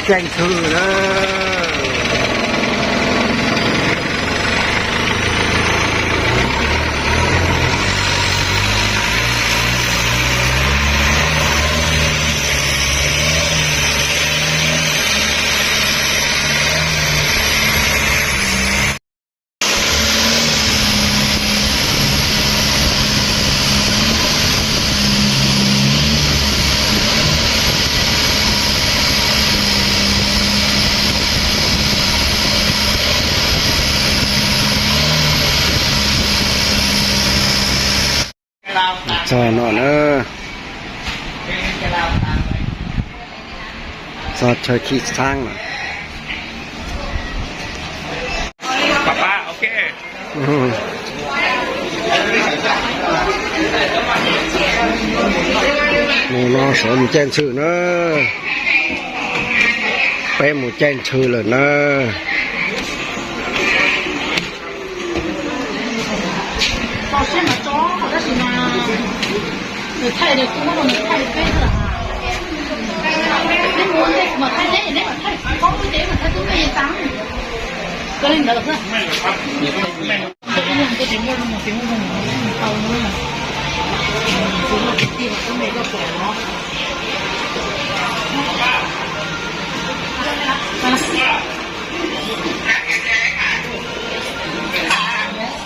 Caij ntxhw na. Txog no na, txog chaw chim xaab lawm. Mus no sawv mus caij ntxhw na. Peb mus caij ntxhw lawm na.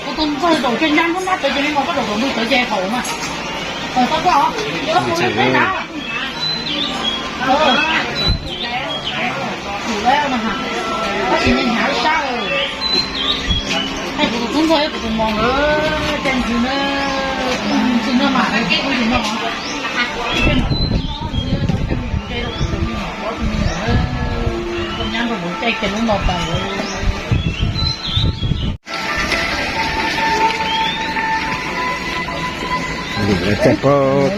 Kuv tus ntxawg zaum tsev nyab hnub nab tawv ces li mas koj zaum zaum ntuj tawv ces haum mas. Koj mus lej teb na. Tab sis me hnyav ib sab. Hais kuv tus tub ntxawg kuv tus mos nkawd caij ntxhw na, ntxhw na mas ntxhw no. Koj nyab nrog kuv caij kiag lub no tas. Lawv caij pab.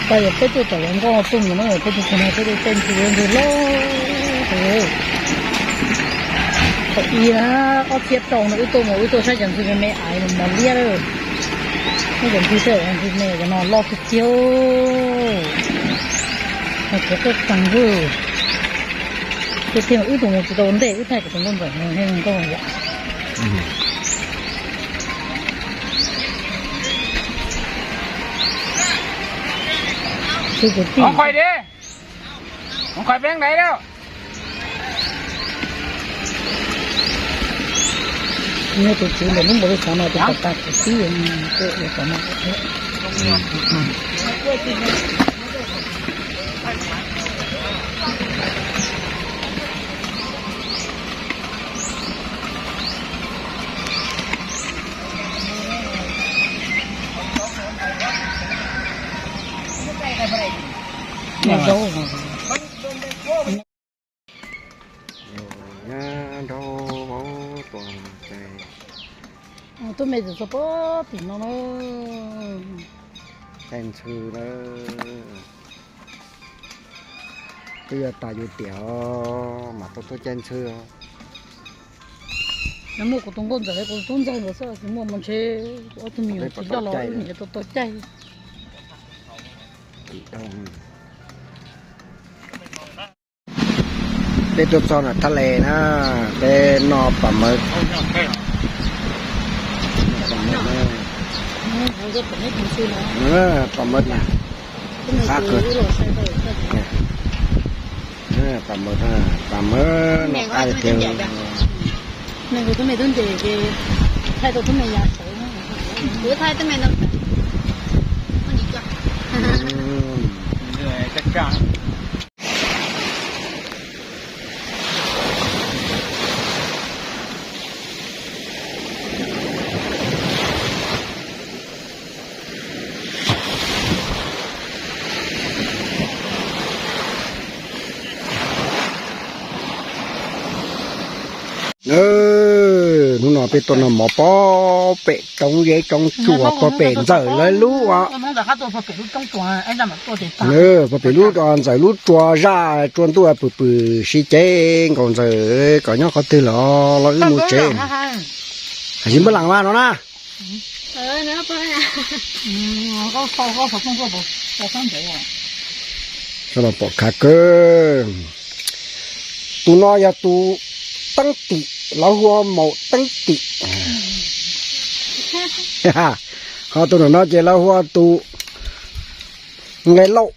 Pab yog peb tuaj tom hluas nkauj tuaj mus no peb tuaj txog no peb tuaj caij ntxhw ntxhw loj. Thaum ub na, ob txhiab rau no wb tuaj mus wb tuaj saib cov ntxhw me me ais mos liab lawm. Wb cov ntxhw tej ntxhw me cov no loj tiag tiag. Mas qhov qaj qeeg lawm. Tiag tiag wb tus mus tsis tau ntej wb thaij kuv tus nkauj ntxawm no thiab nkauj yam. Tus kwv tij, mus qhais peb ntawd. Nyob tus tswv ntawm lub npaus li xov no tus pos tas kwv tij, tus ua xov no. Nyab nraug vauv tuaj caij. Tub me txawm txog pem tim no na. Caij ntxhw na. Twb yuav tas yus tiam os mas tau tuaj caij ntxhw. Nws muaj kuv tus nkauj ntxawm, kuv tus tub ntxawg ntawd xwb, tsis muaj mas ntshe ob tug me nyuam tsis coj los wb niam tau tau caij. Peb tuaj txog na thaj les na, peb noj pam mawv. Pam mawv na, qab kawg. Pam mawv, pam mawv noj qab tiag tiag. Nawb, Hnub no peb tuaj noj mov pog pem roob zeb roob tsuas pog pem Ntxawm lawv lub, pog pem lub Ntxawm lub tsua zaj tsua ntuj pw pw sib ceg nkaus Ntxawm kom nyob qhov twg los los wb mus tsev. Yog npaj lam mas no na. Los pom khav kawg. Tus no yog tus teeb tim, lawv hu ua maum teeb tim. Ho tus no ces lawv hu ua tus nqe lauj.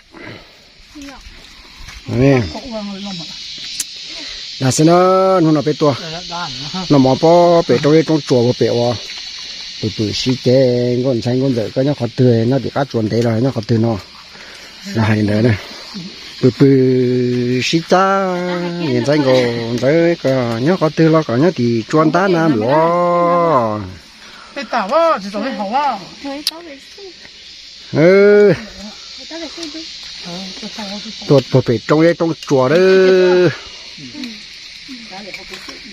Tam sim no hnub no peb tuaj noj mov pog pem roob zeb roob tsuas pog pem uas pw pw sib ceg nkauj ntxhais nkauj ntxawm koj nyob qhov twg, nyob tim qab tsua ntev los nyob qhov twg no. Lawv hais li ntawd, pw pw sib ceg, niam ntxhais nkauj ntxawm koj nyob qhov twg los kom nyob tim tsua ntab na npluav. Tuaj pog pem roob zeb roob tsuas lawm.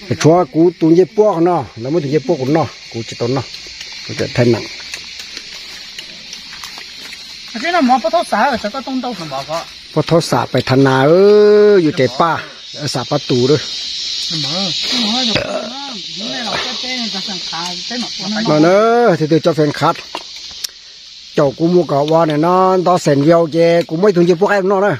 Tshuav kuv tus ncej puab qhov no, lawv muab tus ncej puab kuv noj, kuv tsis tau noj, kuv tseem thaij neem. Pog thaub xam pais thav nas, yus tes paj, xam paj tus lawm. No na, tus twg cov fan khav caum kuv mus kom ua nim no nto xees view ces kuv muab ib tug ncej puab qaib noj na.